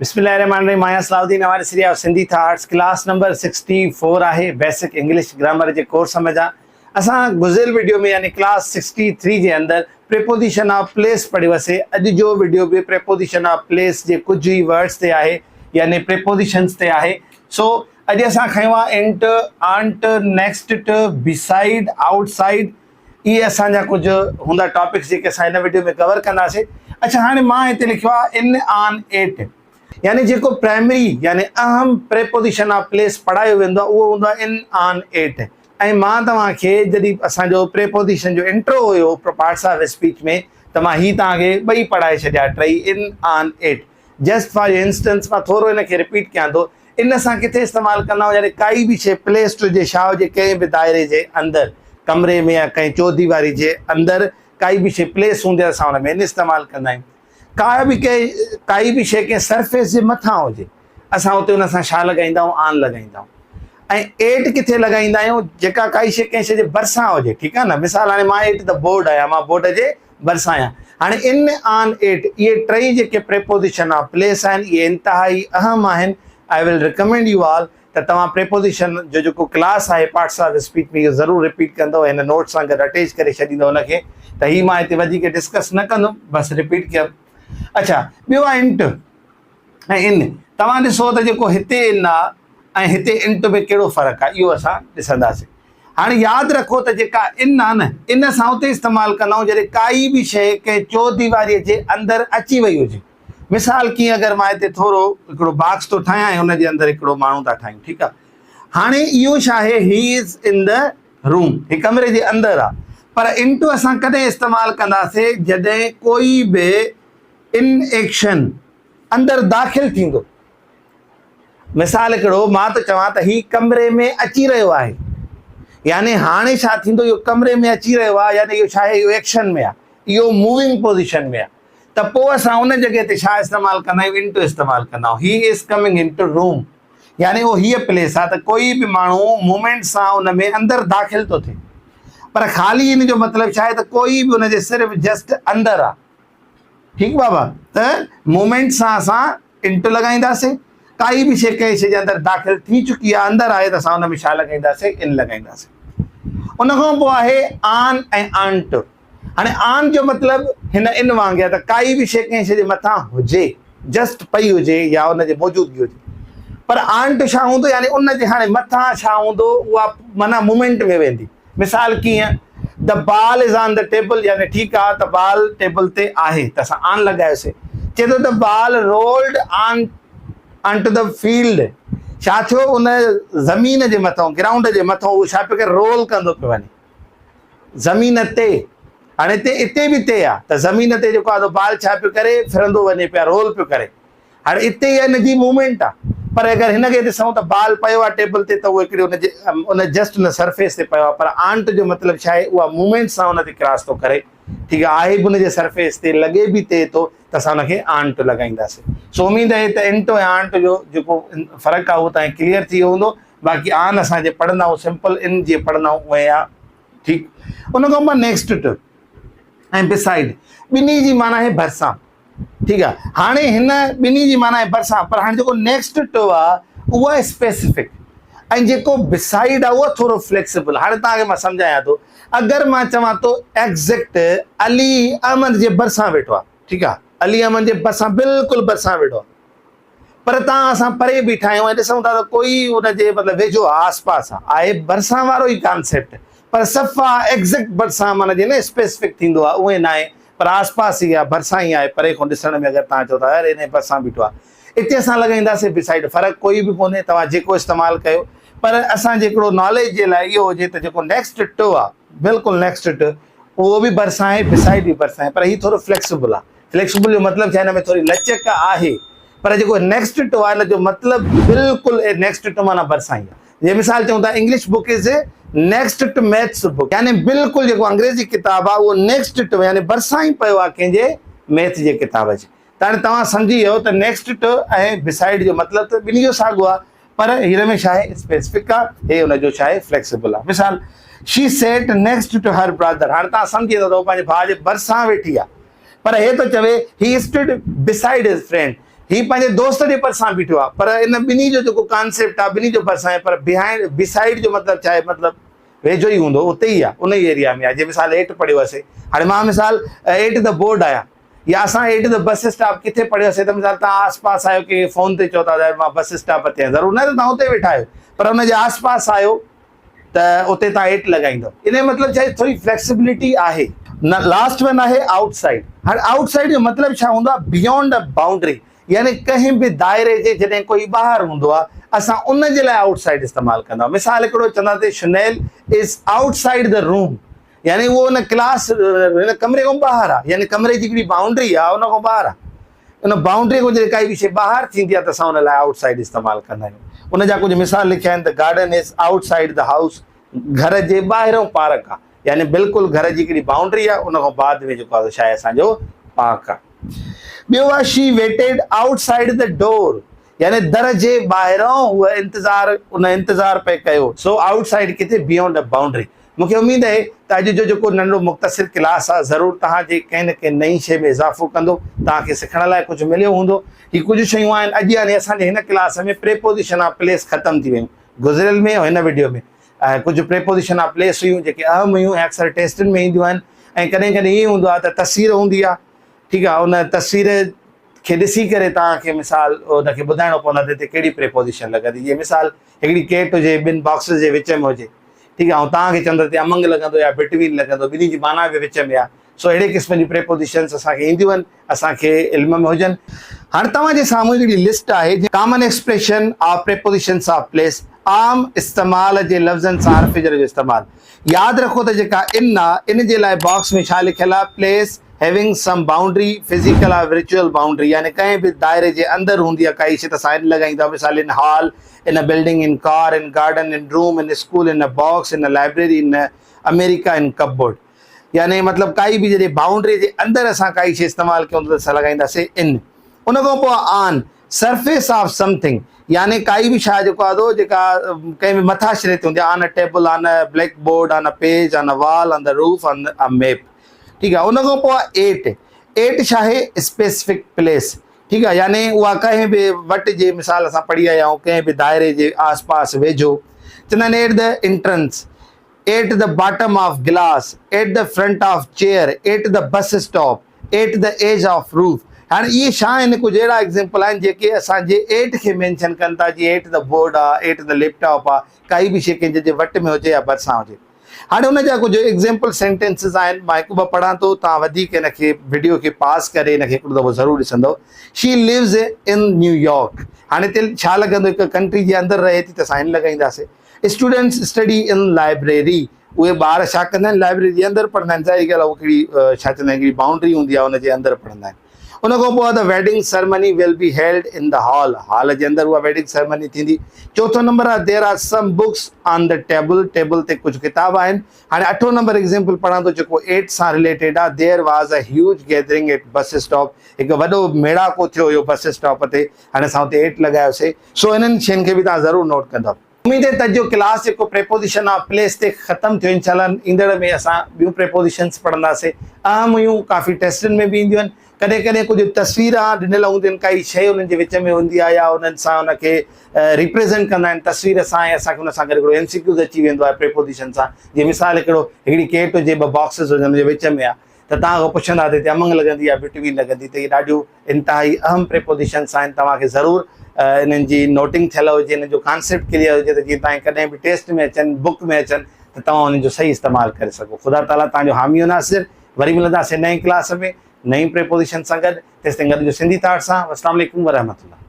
بسم الله الرحمن الرحيم آهيان صلاح الدين اوهان ڏسي رهيا آهيو سنڌي ٿاٽس ڪلاس نمبر 64 آهي بيسڪ انگلش گرامر جي ڪورس ۾ جا اسان گذريل وڊيو ۾ يعني ڪلاس 63 جي اندر پريپوزيشن آف پليس پڙهيوسي اڄ جو وڊيو به پريپوزيشن آف پليس جي ڪجهه ئي ورڊز تي آهي يعني پريپوزيشنز تي آهي سو اڄ اسان کنيو آهي int onto next to beside outside اهي اسان جا ڪجهه هوندا ٽاپڪس جيڪي اسان هن وڊيو ۾ ڪور ڪنداسين. اڇا هاڻي مان هتي لکيو آهي ان آن ايٽ يعني جيڪو پرائمري يعني اهم پريپوزيشن آف پليس پڙهايو ويندو آهي اهو هوندو آهي ان آن ايٽ ۽ مان توهان کي جڏهن اسان جو پريپوزيشن جو intro have parts of speech ۾ ته مان هي توهان کي ٻئي پڙهائي ڇڏيا ٽئي in on at just for instance مان ٿورو ان کي رپيٽ ڪيان ٿو ان سان ڪٿي استعمال ڪندا آهيون يعني ڪائي به شيء پليسڊ هجي شاهه هجي ڪنهن به دائري جي اندر ڪمري ۾ يا ڪنهن چوديواري جي اندر ڪائي به شيء پليس هوندي آهي اسان ان ۾ ان استعمال ڪندا آهيون ڪا به ڪنهن ڪائي به شيء ڪنهن سرفيس جي مٿان هجي اسان اتي ان سان شا لڳائيندا آهيون آن لڳائيندا آهيون ۽ ايٽ ڪٿي لڳائيندا آهيون جيڪا ڪائي شيء ڪنهن شيء جي ڀرسان هجي ٺيڪ آهي نه مثال هاڻي مان ايٽ the board آهيان مان بورڊ جي ڀرسان آهيان هاڻي ان آن ايٽ اهي ٽئي جيڪي پريپوزيشن آف پليس آهن اهي انتهائي اهم آهن I will recommend you all ته توهان پريپوزيشن جو جيڪو ڪلاس آهي پارٽس آف اسپيچ ۾ اهو ضرور رپيٽ ڪندو هن نوٽ سان گڏ اٽيچ ڪري ڇڏيندو ان کي ته هي مان هتي وڌيڪ ڊسڪس نه ڪندم بس رپيٽ ڪيم اڇا ٻيو آهي انٽ ۽ ان توهان ڏسو ته جيڪو هتي ان آ ۽ هتي انٽ ۾ ڪهڙو فرق آ اهو اسان ڏسنداسين. هاڻي ياد رکو ته جيڪا ان آ نه ان اسان اتي استعمال ڪندا آهيون جڏهن ڪائي به شيء ڪنهن چوديواريء جي اندر اچي وئي هجي. مثال ڪيئن اگر مان هتي ٿورو هڪڙو باڪس ٿو ٺاهيان ۽ ان جي اندر هڪڙو ماڻهو ٿا ٺاهيون ٺيڪ آ. هاڻي اهو ڇا آهي he is in the room هي ڪمري جي اندر آ پر انٽ اسان ڪڏهن استعمال ڪنداسين جڏهن ڪوئي به ان ايڪشن اندر داخل ٿيندو. مثال هڪڙو، مان ٿو چوان ته هي ڪمري ۾ اچي رهيو آهي. يعني هاڻي ڇا ٿيندو اهو ڪمري ۾ اچي رهيو آهي يعني اهو ڇا آهي اهو ايڪشن ۾ آهي. اهو موونگ پوزيشن ۾ آهي. ته پوء اسان ان جڳهه تي ڇا استعمال ڪندا آهيون انٽو استعمال ڪندا آهيون. He is coming into room يعني اهو هيء پليس آهي ته ڪوئي به ماڻهو موومينٽ سان ان ۾ اندر داخل ٿو ٿئي. پر خالي ان جو مطلب ڇا آهي ته ڪوئي به ان جي صرف جسٽ اندر آهي. ٺيڪ بابا ته مومينٽ سان اسان انٽ لڳائينداسين ڪائي به شيء ڪنهن شيء جي اندر داخل ٿي چڪي آهي اندر آهي ته اسان ان ۾ ڇا لڳائينداسين ان لڳائينداسين ان کان پوء آهي آن ۽ آنٽ هاڻي آن جو مطلب هن ان وانگي آهي ته ڪائي به شيء ڪنهن شيء جي مٿان هجي جسٽ پئي هجي يا ان جي موجودگي هجي پر آنٽ ڇا هوندو يعني ان جي هاڻي مٿان ڇا هوندو اها معنيٰ مومينٽ ۾ ويندي مثال ڪيئن The ball is on the table يعني ٺيڪ آ ته بال ٽيبل تي آهي ته اسان آن لڳايوسي. چئي ٿو The ball rolled on onto the field ڇا ٿيو ان زمين جي مٿان گرائونڊ جي مٿان اهو ڇا پيو ڪري رول ڪندو پيو وڃي زمين تي هاڻي هتي اتي به تي آ ته زمين تي جيڪو آ بال ڇا پيو ڪري ڦرندو وڃي پيا رول پيو ڪري هاڻي اتي ئي ان جي موومينٽ آ پر اگر هن کي ڏسون ته بال پيو آ ٽيبل تي ته اهو هڪڙي ان جي ان جسٽ ان سرفيس تي پيو آ پر آنٽ جو مطلب ڇا آهي اها موومينٽ سان ان تي ڪراس ٿو ڪري ٺيڪ آ آهي به ان جي سرفيس تي لڳي به تي ٿو ته اسان ان کي آنٽ لڳائينداسين سو اميد آهي ته انٽو ۽ آنٽ جو جيڪو فرق آ اهو تان ڪليئر ٿي ويو هوندو باقي آن اسان جي پڙهندا آهيون سمپل ان جي پڙهندا آهيون اهي آ ٺيڪ ان کان پوء نيڪسٽ ٽو ۽ بسائيڊ ٻنهي جي معنيٰ آهي ڀرسان ٺيڪ آ هاڻي هن ٻنهي جي معنيٰ آهي ڀرسان پر هاڻي جيڪو نيڪسٽ ٽو آ اهو آهي اسپيسفڪ ۽ جيڪو بسائيڊ آ اهو ٿورو فليڪسبل هاڻي توهان کي مان سمجهايان ٿو اگر مان چوان ٿو ايگزيڪٽ علي احمد جي ڀرسان ويٺو آ ٺيڪ آ علي احمد جي ڀرسان بلڪل ڀرسان ويٺو آ پر تان اسان پري بيٺا آهيون ۽ ڏسون ٿا ته ڪوئي ان جي مطلب ويجهو آهي آس پاس آهي آهي ڀرسان وارو ئي ڪانسيپٽ پر صفا ايگزيڪٽ ڀرسان معنيٰ جيئن نه اسپيسفڪ ٿيندو آهي اونئين ناهي پر آس پاس ئي آهي ڀرسان ئي آهي پري کان ڏسڻ ۾ اگر تان چئو ٿا يار انهي ڀرسان بيٺو آهي اتي اسان لڳائينداسين بسائيڊ فرق ڪوئي به ڪونهي توهان جيڪو استعمال ڪيو پر اسان جي هڪڙو ناليج جي لاء اهو هجي ته جيڪو نيڪسٽ ٽو آهي بلڪل نيڪسٽ ٽو اهو به ڀرسان آهي بسائيڊ به ڀرسان آهي پر هي ٿورو فليڪسبل آهي فليڪسبل جو مطلب ڇا هن ۾ ٿوري لچڪ آهي پر جيڪو نيڪسٽ ٽو آهي ان جو مطلب بلڪل نيڪسٽ ٽو معنيٰ ڀرسان ئي آهي جي مثال چئون ٿا English book is next to maths book يعني بلڪل جيڪو انگريزي ڪتاب آهي اهو نيڪسٽ ٽو يعني ڀرسان ئي پيو آهي ڪنهن جي ميٿ جي ڪتاب جي ته هاڻي توهان سمجهي ويو ته نيڪسٽ ٽو ۽ بسائيڊ جو مطلب ته ٻنهي جو ساڳو آهي پر هن ۾ ڇا آهي اسپيسفڪ آهي هي ان جو ڇا آهي فليڪسبل آهي مثال she sat next to her brother هاڻي توهان سمجهي ويندو ته هو پنهنجي ڀاء جي ڀرسان ويٺي آهي پر هي ٿو چوي he stood beside his friend. هي پنهنجي دوست جي ڀرسان بيٺو آهي پر ان ٻنهي جو جيڪو ڪانسيپٽ آهي ٻنهي جو ڀرسان آهي پر بيهائنڊ بيسائيڊ جو مطلب ڇا آهي مطلب ويجهو ئي هوندو اتي ئي آهي ان ئي ايريا ۾ آهي جي مثال ايٽ پڙهيو هاڻي مان مثال ايٽ the board آهيان يا اسان ايٽ the bus stop ڪٿي پڙهيوسي ته مثال توهان آس پاس آهيو ڪي فون تي چئو ٿا ته مان بس اسٽاپ تي آهيان ضرور نه ته توهان اتي ويٺا آهيو پر ان جي آس پاس آهيو ته اتي توهان ايٽ لڳائيندو ان جو مطلب ڇا آهي ٿوري فليڪسبلٽي آهي. نه لاسٽ ون آهي آئوٽ سائيڊ هاڻي آئوٽ سائيڊ جو مطلب ڇا هوندو آهي بيونڊ ا بائونڊري يعني ڪنهن به دائري جي جڏهن ڪوئي ٻاهر هوندو آهي اسان ان جي لاء آئوٽ سائيڊ استعمال ڪندا آهيون مثال هڪڙو چوندا ته شنيل از آئوٽ سائيڊ the روم يعني اهو ان ڪلاس ان ڪمري کان ٻاهر آهي يعني ڪمري جي هڪڙي بائونڊري آهي ان کان ٻاهر آهي ان بائونڊري کان جڏهن ڪائي به شيء ٻاهر ٿيندي آهي ته اسان ان لاء آئوٽ سائيڊ استعمال ڪندا آهيون ان جا ڪجهه مثال لکيا آهن ته garden is out side the house گهر جي ٻاهرون پارڪ آهي يعني بلڪل گهر جي هڪڙي بائونڊري آهي ان کان بعد ۾ جيڪو آهي ڇا آهي اسانجو پارڪ آهي ٻيو آهي she waited out side the door يعني در جي ٻاهران هوء انتظار ان انتظار پئي ڪيو سو آئوٽ سائيڊ ڪٿي بيونڊ ا بائونڊري مون کي اميد اهي ته اڄ جو جيڪو ننڍڙو مختصر ڪلاس آ ضرور توهان جي ڪنهن نه ڪنهن نئين شيء ۾ اضافو ڪندو توهان کي سکڻ لاء ڪجهه مليو هوندو هي ڪجهه شيون آهن اڄ يعني اسان جي هن ڪلاس ۾ پريپوزيشن آف پليس ختم ٿي ويون گذريل ۾ ۽ هن وڊيو ۾ ڪجهه پريپوزيشن آف پليس هيون جيڪي اهم هيون ۽ اڪثر ٽيسٽن ۾ اينديون آهن ۽ ڪڏهن ڪڏهن ائين هوندو آهي ته تصوير هوندي آهي ٺيڪ آهي ان تصوير کي ڏسي ڪري توهان کي مثال ان کي ٻڌائڻو پوندو آهي ته هتي ڪهڙي پريپوزيشن لڳندي جيئن مثال هڪڙي ڪيٽ هجي ٻن باڪسز جي وچ ۾ هجي ٺيڪ آهي ۽ توهان کي چوندو هتي امنگ لڳندو يا بٽوين لڳندو ٻنهي جي معنيٰ به وچ ۾ آهي سو اهڙي قسم جون پريپوزيشنس اسان کي اينديون آهن اسان کي علم ۾ هجن. هاڻي توهان جي سامهون هڪڙي لسٽ آهي common expression of prepositions of place عام استعمال جي لفظن سان حرف جر جو استعمال ياد رکو ته جيڪا ان آ ان جي لاء باڪس ۾ ڇا لکيل آ place having some boundary physical or virtual boundary يعني ڪنهن به دائري جي اندر هوندي آ ڪائي شي ته اسان ان لڳائيندا آهيون مثال in hall in a building in car in garden in room in school in a box in a library in America in cupboard يعني مطلب ڪائي به جڏهن بائونڊري جي اندر اسان ڪائي شي استعمال ڪيون ته اسان لڳائينداسين ان ان کان پوء آن سرفيس آف سمٿنگ يعني ڪائي به شيء جيڪو آهي جيڪا ڪنهن به مٿاڇري تي هوندي آهي on a table on a black board on a page on a wall on the roof on a map ٺيڪ آهي ان کان پوء ايٽ ايٽ ڇا آهي اسپيسفڪ پليس ٺيڪ آهي يعني اها ڪنهن به وٽ جي مثال اسان پڙهي آيا آهيون ڪنهن به دائري جي آس پاس ويجهو چوندا آهن at the entrance at the bottom of glass, at the front of chair, at the bus stop, at the edge of roof. هاڻي اهي ڇا آهن ڪجهه اهڙا ايگزيمپل آهن جيڪي اسان جي ايٽ کي مينشن ڪن ٿا جيئن ايٽ the board آ، ايٽ the lap top آ، ڪائي به شيء ڪنهن جي وٽ ۾ هجي يا ڀرسان هجي. هاڻي ان جا ڪجهه ايگزيمپل سينٽينسز آهن مان هڪ ٻه پڙهان ٿو توهان وڌيڪ ان کي وڊيو کي پاز ڪري ان کي هڪڙو دفعو ضرور ڏسندو. She lives in New York. هاڻي هتي ڇا لڳندو هڪ ڪنٽري جي اندر رهي ٿي ته اسان ان لڳائينداسين. اسٽوڊنٽس اسٽڊي ان لائبريري اهي ٻار ڇا ڪندا آهن لائبريري جي اندر پڙهندا آهن ظاهري ڳالهه آهي هڪڙي ڇا چوندا آهن هڪڙي بائونڊري هوندي آهي ان جي اندر پڙهندا آهن ان کان پوء the wedding ceremony will be held in the hall hall جي اندر اها ويڊنگ سرمني ٿيندي چوٿون نمبر آهي there are some books on the table table تي ڪجهه ڪتاب آهن هاڻي اٺون نمبر ايگزامپل پڙهان ٿو جيڪو ايٽ سان رليٽيڊ آهي there was a huge gathering at bus stop هڪ وڏو ميڙاڪو ٿيو هيو بس اسٽاپ تي هاڻي اسان اتي ايٽ لڳايوسي سو انهن شين کي به توهان ضرور نوٽ ڪندؤ. اميد آهي ته اڄ جو ڪلاس جيڪو پريپوزيشن آف پليس تي ختم ٿيو انشاء الله ايندڙ ۾ اسان ٻيون پريپوزيشنس پڙهنداسين اهم هيون ڪافي ٽيسٽن ۾ به اينديون آهن ڪڏهن ڪڏهن ڪجهه تصويران ڏنل هونديون آهن ڪائي شيء انهن جي وچ ۾ هوندي آهي يا انهن سان ان کي ريپريزنٽ ڪندا آهن تصوير سان ۽ اسان کي ان سان گڏ هڪڙو ايم سي ڪيوز اچي ويندو آهي پريپوزيشن سان جيئن مثال هڪڙو هڪڙي ڪيٽ هجي ٻه باڪسز هجن ان جي وچ ۾ آهي ته توهان کان پڇندا ته هتي امنگ لڳندي يا بٽوين لڳندي ته اهي ڏاڍيون انتهائي اهم پريپوزيشنس آهن توهان کي ضرور انهن جي نوٽنگ ٿيل هجي انهن جو ڪانسيپٽ ڪليئر هجي ته جيئن توهان ڪڏهن به ٽيسٽ ۾ اچن بڪ ۾ اچن ته توهان انهن جو صحيح استعمال ڪري سگهو خدا تعاليٰ توهان جو حامي و ناصر وري ملنداسين نئين ڪلاس ۾ نئين پريپوزيشن سان گڏ تيستائين گڏ جو سنڌي ٿاٽ سان السلام عليڪم ورحمة الله.